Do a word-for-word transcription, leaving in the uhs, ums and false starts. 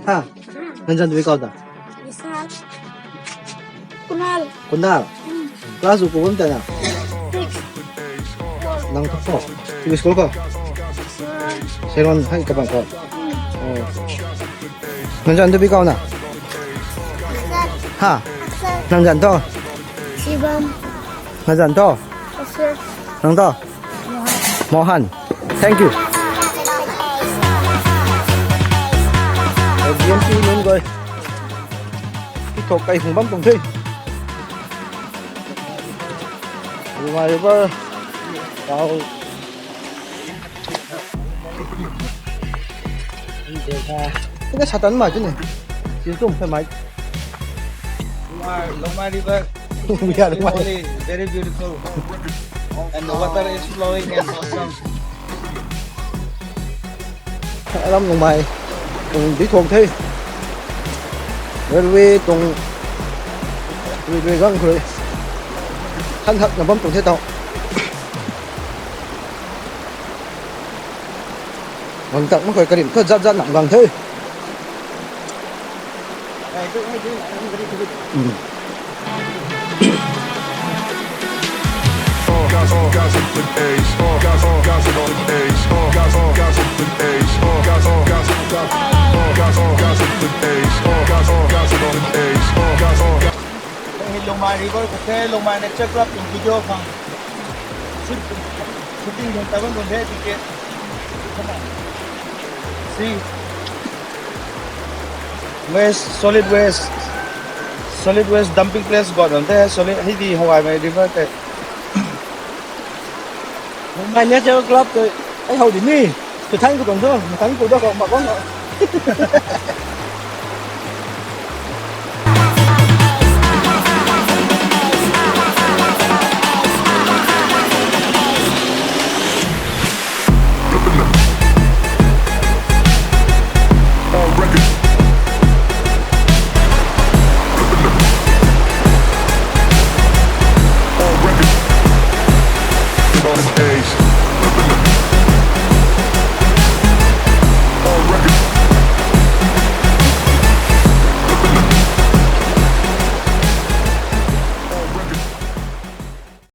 Ha? Nang zanc tu bi kau ta? Vishal. Kunal. Kunal? Class u kum ta na? Six. Nang thu ko? School ko? Seron hai kabang ko. Oh. Nang zanc tu bi kau na? Ha? Nang zanc tu? Shivam. Nang zanc tu? Nang tu? Mohan. Thank you. G M T nunc guay. Tithok kai hung bam tuang the. Lungmai River. Tau. Ina satan mai tu ni. Sisum phe mai. Lungmai, Lungmai River. We are Lungmai. Only very beautiful. And the water is flowing and awesome. Ram Lungmai. Tuang di thong the. Railway tuang. Railway gang khui. Than thak na bam tuang the tau. Gang tak mak kha karim thu zat zat nam gang the. Hei Lungmai River khou the, Lungmai Nature Club tuang video khang shooting khang ta bam tuang the, ticket. See. Waste, solid waste. Solid waste dumping place got on the, solid, hei di Hawai mei river te. Lungmai Nature Club te, ai how di ni. Tu thang ku tuang thu, thang ku da ko, ma ko.